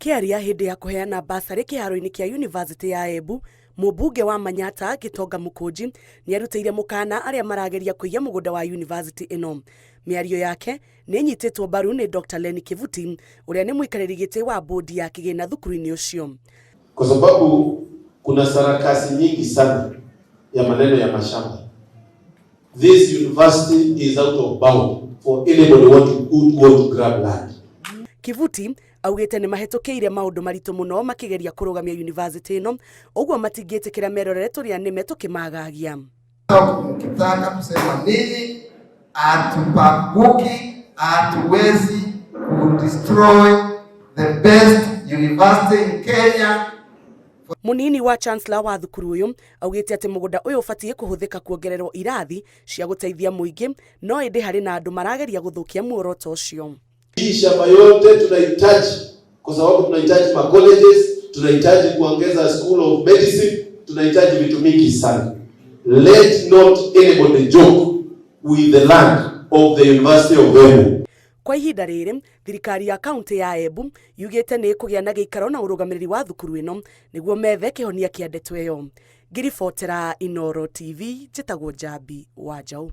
Akĩaria hĩndĩ ya kũheana basarĩ kĩharo-inĩ kĩa yunivasĩtĩ ya Embu, mũmbunge wa Manyatta Gitonga Mũkũnji nĩ arutĩire mũkana arĩa marageria kũiya mũgũnda wa yunivasĩtĩ ĩno. Mĩario yake nĩ ĩnyitĩtwo mbaru nĩ Dr. Lenny Kivuti ũrĩa nĩ mũikarĩri gĩtĩ wa bodi ya kĩgĩna thukuru-inĩ ũcio. Kwa sababu kuna sarakasi nyingi sana ya maneno ya mashamba. This university is out of bound for anybody want to, who want to grab land. Kivuti augĩte nĩ mahĩtũkĩire maũndũ maritũ mũno makĩgeria kũrũgamia yunivasĩtĩ ĩno ũguo matingĩtĩkĩra merorere tũrĩa nĩme tũkĩmagagia. Mkitaka kusema nini, hatupanguki, hatuwezi kudestroy the best university in Kenya. Munini wa chancellor wa thukuru ũyũ augĩte atĩ mũgũnda ũyũ ũbatiĩ kũhũthĩka kuongererwo irathi cia gũteithia mũingĩ no ĩndĩ harĩ na andũ marageria gũthũkia muoroto ũcio. Hii shamba yote tunahitaji kwa sababu tunahitaji ma colleges, tunahitaji kuongeza school of medicine, tunahitaji vitu mingi sana. Let not anybody joke with the land of the University of Embu. Kwa ihinda rĩrĩ thirikari ya kaunti ya Embu yugĩte nĩ ĩkũgĩa na gĩikaro na ũrũgamĩrĩri wa thukuru ĩno nĩguo methe kĩhonia kĩa ndeto ĩyo. Ngĩribotera Inooro TV njĩtagwo Njambi wa Njaũ.